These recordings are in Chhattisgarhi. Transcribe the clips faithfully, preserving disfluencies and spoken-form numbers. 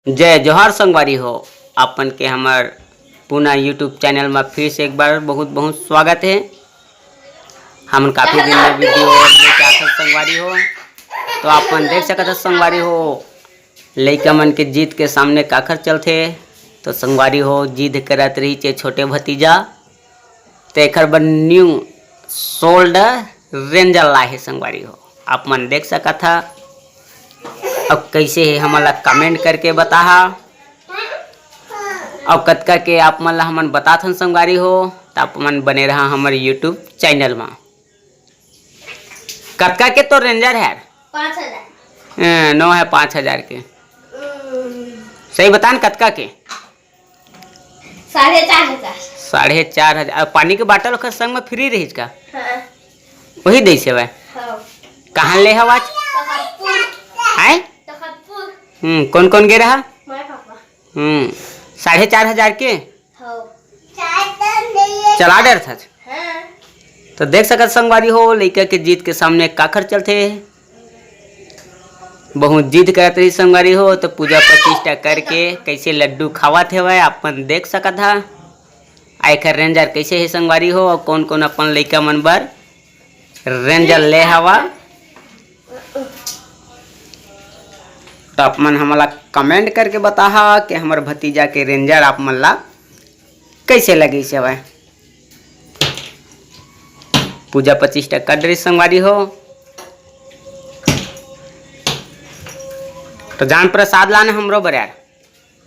जय जोहार संगवारी हो, अपन के हमर पुना YouTube चैनल म फिर से एक बार बहुत बहुत स्वागत हे। हमन काफी दिन में वीडियो लेके आथन संगवारी हो, तो आप मन देख सकत ह संगवारी हो, लइका मन के जिद के सामने काखर चलथे। तो संगवारी हो, जिद करत रहिस हे छोटे भतीजा, तेखर बर न्यू सोल्ड रेंजर लाए हे संगवारी हो, आप मन देख सकत ह। अब कइसे हे हमन ला कमेंट करके बताहा। अब कतका के आप मन ला हमन बताथन संगवारी हो, त आप मन बने रहा हमर YouTube चैनल मा। कतका के तो रेंजर हे? पाँच हजार। ए, नो हे पाँच हजार के। हम्म। सही बता न कतका के? साढ़े चार हजार। साढ़े चार हजार। अब पानी के बाटल ओकर संग में फ्री रहिस का? हाँ। वही देइस हवय? हाँ। कहाँ ले हव आज? तखतपुर। हैं? तखतपुर। हम्म, कौन कौन गे रहा? मैं पापा। हम्म, साढ़े चार हजार के? हाँ। चला डरथस। हाँ। तो देख सकत संगवारी हो, लइका के जिद के सामने काखर चलथे। बहुत जिद करत रहिस संगवारी हो, तो पूजा प्रतिष्ठा करके कइसे लड्डू खावत हेवय, आप मन देख सकत ह। आ एखर रेंजर कइसे हे संगवारी हो, अउ कौन कौन अपन लइका मन बर रेंजर ले हवा, तो आप मन हमला कमेंट करके बताहा कि हमर भतीजा के रेंजर आप मन ला कइसे लगिस हवय। पूजा प्रतिष्ठा कर डरिस संगवारी हो, तो जान प्रसाद लाने हमरो बर यार।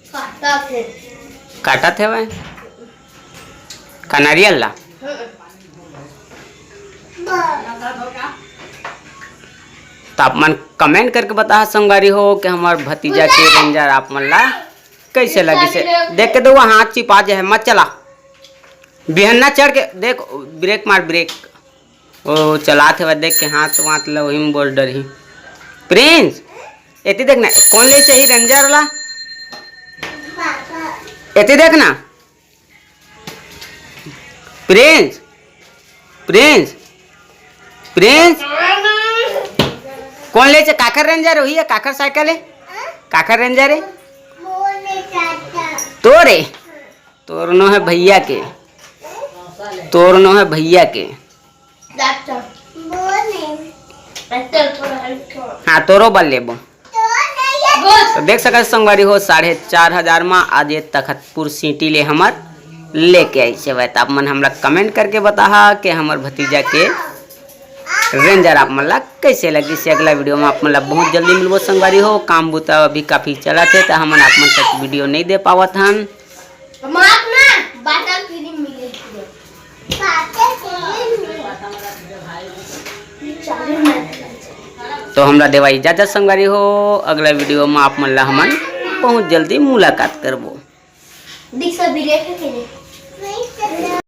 काटत हे। काटत हेवय? का नारियल ला? हम्म। तो आप मन कमेंट करके बताहा संगवारी हो कि हमर भतीजा के रेंजर आप मन ला कइसे लगिस हे। देख के दे, वो हाथ चिपा जे हे, मत चला। बिहन्ना चढ़ के देख, ब्रेक मार, ब्रेक। ओ, चलात हेवय, देख के हाथ वाथ ल ओही म बोल डरही। प्रिंस, एती देख ना, कौन ले चाही रेंजर ला? एती देख ना। प्रिंस, प्रिंस, प्रिंस, कौन ले चे-, काखर रेंजर होही या काखर साइकिल हे? काखर रेंजर हे? तोरे? तोर नो हे भैया के, तोर नो हे भैया के। हाँ, तोरो बर लेबो। तो देख सकत संगवारी हो, साढ़े चार हजार मा आज ये तखतपुर सिटी ले हमर लेके आइस हवय। त आप मन हमला कमेंट करके बताहा कि हमर भतीजा के रेंजर आप मन ला कइसे लगिस हे। अगला वीडियो मा आप मन ला बहुत जल्दी मिलबो संगवारी हो। काम बुता अभी काफी चलत हे, त हमन आप मन तक वीडियो नइ दे पावत हन। माफ ना, बाटल फ्री मिले। तो हमरा देवा इजाजत संगवारी हो, अगला वीडियो मा आप मन ला हमन बहुत जल्दी मुलाकात करबो। दिख सब ब्रेक हे कि नहीं?